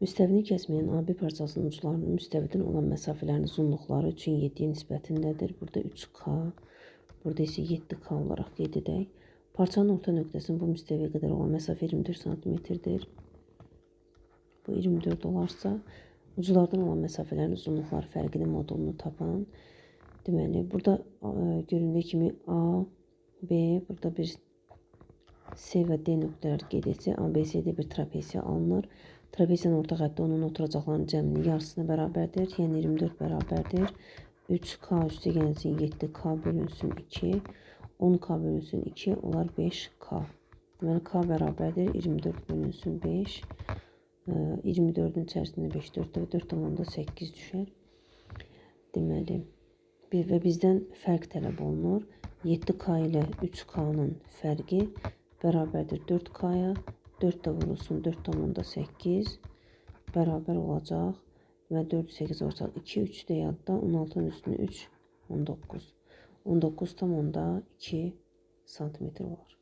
Müstəvini kəsməyən AB parçasının uclarının müstəvidən olan məsafələrin uzunluqları 3-ün 7-yə nisbətindədir. Burada 3K, burada isə 7K olaraq qeyd edək. Parçanın orta nöqtəsinin bu müstəviyə qədər olan məsafə 24 santimetrdir. Bu 24 olarsa, uclardan olan məsafələrin uzunluqları fərqinin modulunu tapın. Deməli, burada göründüyü kimi A, B, burada bir C və D nöqtələri qeyd etsək, A, B, C-də bir trapesiya alınır. Trapesiyanın orta xətti onun oturacaqlarının cəminin yarısına bərabərdir. Yəni 24 bərabərdir. 3K üstə gəlsin 7K bölünsün 2. 10K bölünsün 2 olar 5K. Deməli K bərabərdir 24 bölünsün 5. 24-ün içərisində 5 4 və 4,8 düşər. Deməli, və bizdən fərq tələb olunur. 7K ilə 3K-nın fərqi bərabərdir 4K-ya. 4 də vurulsun 4,8 bərabər olacaq. Və 4 8 olacaq 2, 3 də yadda 16-nın üstünə 3, 19. 19,2 santimetr olar.